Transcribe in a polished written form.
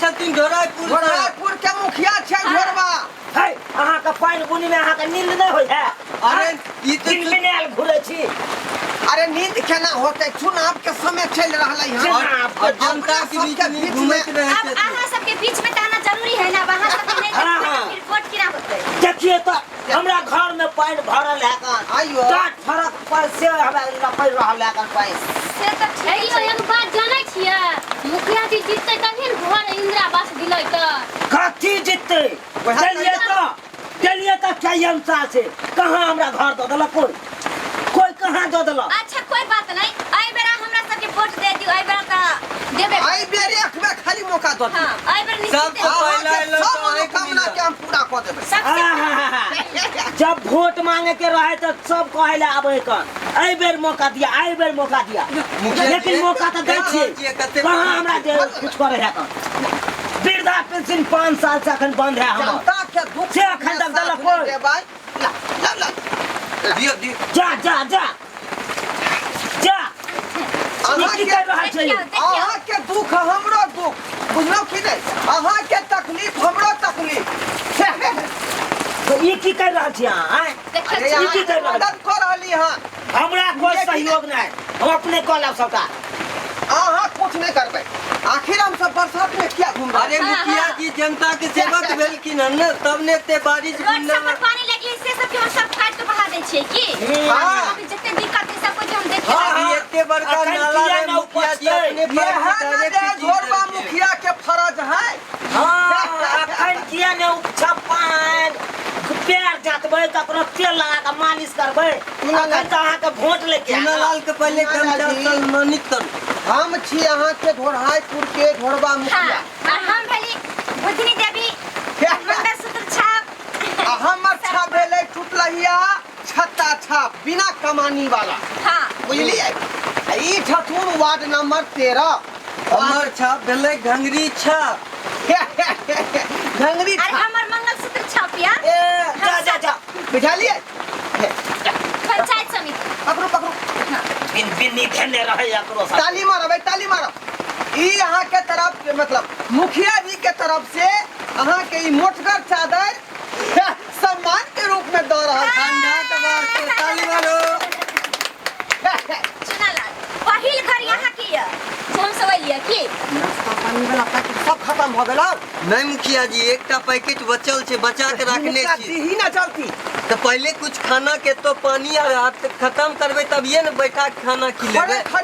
छथिन ढोरायपुर से। घोड़ापुर के मुखिया छै घोड़वा। है, अहाँके पानि बुनी में अहाँके नींद नहि होइ है? अरे ई तो दिन बिनायल घुरै छी। अरे नींद केना होतै? चुनाव के समय चलि रहलै हन। चुनाव और जनता के बीच सबके में बीच घूमैत में रहै अब छथिन। अहाँ सबके बीच में तऽ आना जरूरी है ना। अब अहाँ सबके नहीं हाँ, देखबै हाँ। तऽ फिर वोट केना होतै? देखिए तऽ हमरा घर में पानि भरल है कन। आइयो। डाँट फरक पर से हमरा लपरि रहल है कन पानि। से तऽ ठीक हे यौ, छै। एगो बात जानै छियै? मुखिया जी जीततै तभी ने घर इंदिरा आवास दिलेतै। कथी जीततै? वएह देलियै तऽ देलियै तऽ कई साल से कहाँ हमरा घर दऽ देलक? कोई कोई कहाँ दऽ देलक? अच्छा, कोई बात नहीं, एहि बेरा हमरा सबके वोट दे दियौ। एहि बेरा तऽ देबे। एहि बेर एक बेर खाली मौका दऽ दियौ। हाँ, एहि बेर निश्चित सब देबै। पहिला अहाँके एलहुँ सब तऽ अहाँके मनोकामना मिलत। के हम पूरा कऽ देबै। सबसे आहाहाहा। जब वोट मांगे के रहे तऽ सब कहे ले आबे कन, एहि बेर मौका दिया, एहि बेर मौका दिया। मुखिया जी, लेकिन मौका तऽ दै देख छियै रहल छियै कते कहाँ हमरा दे कुछ करे है कन। वृद्धा पेंशन 5 साल से अखन बंद है हमर। जनता के दुख से अखन तक देलक कोइ? देबै। ला ला ला। दियौ दियौ। जा जा जा जा, ई अहाँके की कर रहल छै? देखियौ, देखियौ। अहाँके दुख हमरो दुख, बुझलहुँ कि नहि? अहाँके तकलीफ हमरो तकलीफ। तऽ ई की कर रहल छी अहाँ, आँय? देखियौ। अरे ई की अहाँके कर रहल छी? मदद कऽ रहली हन। हमरा कोई लेकिन- सहयोग नहि, हम अपने कऽ लेब सबटा। अहाँ कुछ नहि करबै। आखिर हम सब बरसात में किया घूम रहे? अरे हाँ, मुखिया हाँ। जी जनता के सेवक भेलखिन हन ने, तब ने एते बारिश रोड सब पर बुन्ना। पानी लागि से सबके हम सब काटि के बहा दै छियै की। हाँ। अभी जते दिक्कत है सब कुछ हम देखे। हाँ, अभी हाँ। एते बड़का अखन नाला किया रहे न मुखिया जी उपजतै? अपने पाइप यह से न डायरेक्ट जे चीज घोरबा देलखिन। मुखिया के फर्ज है। हाँ, अखन किया ने उपछा पानि पैर जतबै, ककरो तेल लगा के मालिश करबै। अखन तऽ अहाँके वोट लेके आयल। चुनालाल के पहले चुनालाल गमछा जी। सम्मानित करू। हम छी अहाँके ढोरहाईपुर के ढोरबा हाँ मुखिया। आ हम भेली बुधनी देवी, मंगलसूत्र छाप। आ हमर छाप भेलै टुटलहिया छत्ता छाप, बिना कमानी वाला। हाँ। बुझलियै? आ ई छथुन वार्ड नंबर 13। हमर छाप भेलै घंगरी छाप। घंगरी अरे छाप। हमर मंगलसूत्र छाप या। ए, जा जा जा। बुझलियै? पंचायत समिति। पकड़ू पकड़ू। बिन बिन्नी धेने रहै एकरो सब। ताली मारबै, ताली मारब। ई अहाँके तरफ के, मतलब मुखिया जी के तरफ से अहाँके ई मोटगर चादर सम्मान के रूप में दऽ रहल छी। ठंडा के वास्ते ताली मारो। चुनालाल, पहिल घर यहाँ की यऽ जे हम सब एलियै की? नाश्ता पानी वाला पैकेट सब खत्म भऽ गेल? नहीं मुखिया जी, एकटा पैकेट बचल छै, बचा के रखने हिनका छी। दीही ना चलती। तऽ पहिले कुछ खाना के तो पानी आर हाथ खत्म करबै तभिए ने बैठा के खाना खिलेबै। खड़े।